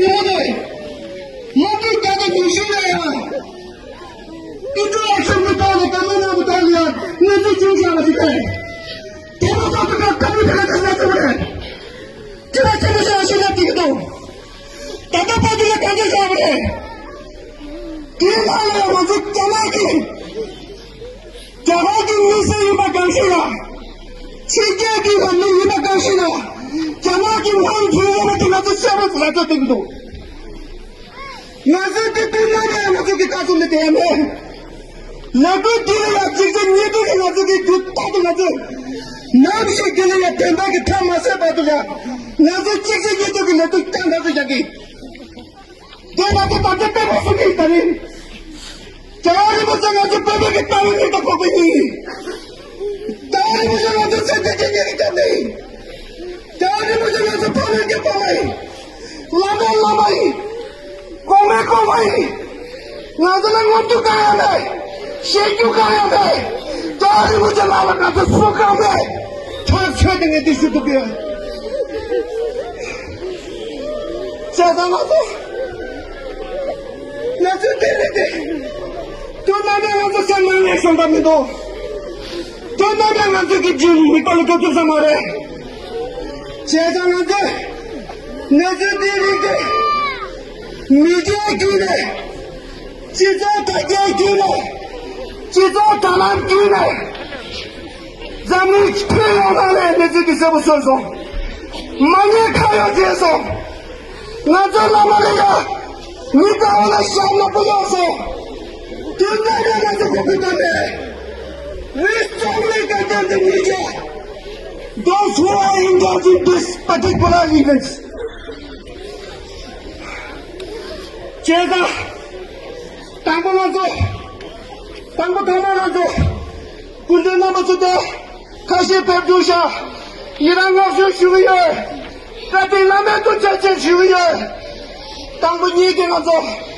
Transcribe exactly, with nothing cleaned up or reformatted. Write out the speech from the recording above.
ཉི་མ་དེ་མ་ཏི་ཀ་ཏེ་ཉི་ཤུ་ལ་ཡང་ཨིན་ཏུ་ཨེག་ཤན་གི་ཐོག་ལ་ཀ་མ་ན་གི་ཐོག་ལ་ཡང་ངོས་འཛིན་ཅུང་ཞིག་ལ་ཞིག་ཏེ་དེ་མ་ཐག་ཏུ་ཀ་ཀ་མི་ཐ་ལ་ཀ་ས་ཏུ་རེ། ཅི་ལ་ཅི་མི་ཤེས་ཤེས་ན་ཏིག་ཏོ། ད་ལྟ་བར་དུ་ལ་གང་ཅི་བྱ་བ་རེད། དེའི་ནང་ལ་ང་ཚོ་རྒྱ་ནག་གི་རྒྱ་གར་གྱི་མི་སེར་ཡིན་པ་གང་ཞིག་ལ། ཕྱི་རྒྱལ་གྱི་ལ་མི་ཡིན་པ་གང་ཞིག་ལ། རྒྱ་ནག་གི་ནང་འཛུལ་ཡོད་པ་དེ་ང་ཚོ་བཤད་པ་ལ་ཚོད་ཏིག་འདུག་ང་ཚོ་དེ་དུས་ནམ་ཡང་ང་ཚོ་གི་ཀ་ཚོད་མི་དེ་ཡང་མེད། ལ་དུས་དེ་ལ་ཡང་གཅིག་ཚེ་ཉིས་དུས་ཀྱི་ང་ཚོ་གི་རྒྱུ་རྟག་ཏུ་ང་ཚོ་ནམ་ཞིག་དེ་ལ་ཡང་བདེན་པ་གི་མཐའ་མ་གསལ་བར་དུ་ཡང་ང་ཚོ་གཅིག་ཚེ་ཉིས་དུས་ཀྱི་ལ་དུས་ཀྱང་ང་ཚོ་བཞག་གི། དེ་ང་ཚོ་ད་ལྟ་དཔེ་མ་སྲིད་ཀྱི་ད་རིང་རྒྱལ་བ་རིན་པོ་ཆེ་ང་ཚོ་དཔེ་མེད་ཀྱི་ལྟ་བའི་མིག་ཏུ་ཕོག་པ་ཡིན། རྒྱལ་བ་རིན་པོ་ཆེ་ང་ཚོ་སེམས་ཅན་གྱི་ཉེ་གི་སྐྱབས་གནས་ཡིན། རྒྱལ་བ་རིན་པོ་ཆེ་ང་ཚོ་ཕ་མའི་སྐྱེས་པ་མ་ཡིན། བླ་མའི་བླ་མ་ཡིན། གོང་མའི་གོང་མ་ཡིན། ང་ཚོ་ལ་ངོམ་རྒྱུ་གང་ཡང་མེད། བཤད་རྒྱུ་གང་ཡང་མེད། རྒྱལ་བ་རིན་པོ་ཆེ་ལ་ལ་ང་ཚོ་སུ་གང་མེད། ཐག་ཆོད་དེ་ངས་འདི་ཞུ་ཐུབ་ཡོད། བྱས་ཙང་ང་ཚོ་ང་ཚོ་དེ་ལས་དེ་དུས་ནམ་ཡང་ང་ཚོ་སེམས་ནང་ནས་ཤོང་པ་མི་འདུག་དུས་ནམ་ཡང་ང་ཚོ་གི་རྒྱུད་མི་པ་ལ་སྐྱོབ་ཐུབ་ས་མ་རེད། བྱས་ཙང་ང་ཚོ་ང་ཚོ་དེ་རིང་དེ་མི་རྒྱལ་རྒྱུད་ནས་སྤྱི་ཚོགས་དྲ་རྒྱའི་བརྒྱུད་ནས། སྤྱི་ཚོགས་དྲ་ལམ་བརྒྱུད་ནས། འཛམ་གླིང་ཁྱོན་ཡོངས་ནང་ལ་གནས་ཚུལ་འདི་གསལ་པོ་སོང་སོང་། མ་ཉེས་ཁ་གཡོགས་བྱས་སོང་། ང་ཚོ་བླ་མ་ལ་ཡ་མི་དགའ་བ་ལ་ཞབས་ནག་པོ་གཡོགས་སོང་། དུས་ནམ་ཡང་ང་ཚོ་གོ་སྐབས་མེད། We strongly condemn the media, those who are involved in this particular events. བྱས་ཙང་། དང་པོ་ང་ཚོ། དང་པོ་ཐོག་མ་ང་ཚོ། སྐུ་མགྲོན་རྣམ་པ་ཚོ་དང་། ཁ་ཤས་ཕེབས་འདུག་ཤག་ཡི་རང་བསྔགས་བརྗོད་ཞུ་གི་ཡོད། བཀའ་དྲིན་བླ་མེད་དུ་བྱ་ཆེད་ཞུ་གི་ཡོད། དང་པོ་ཉིད་ཀྱི་ང་ཚོ།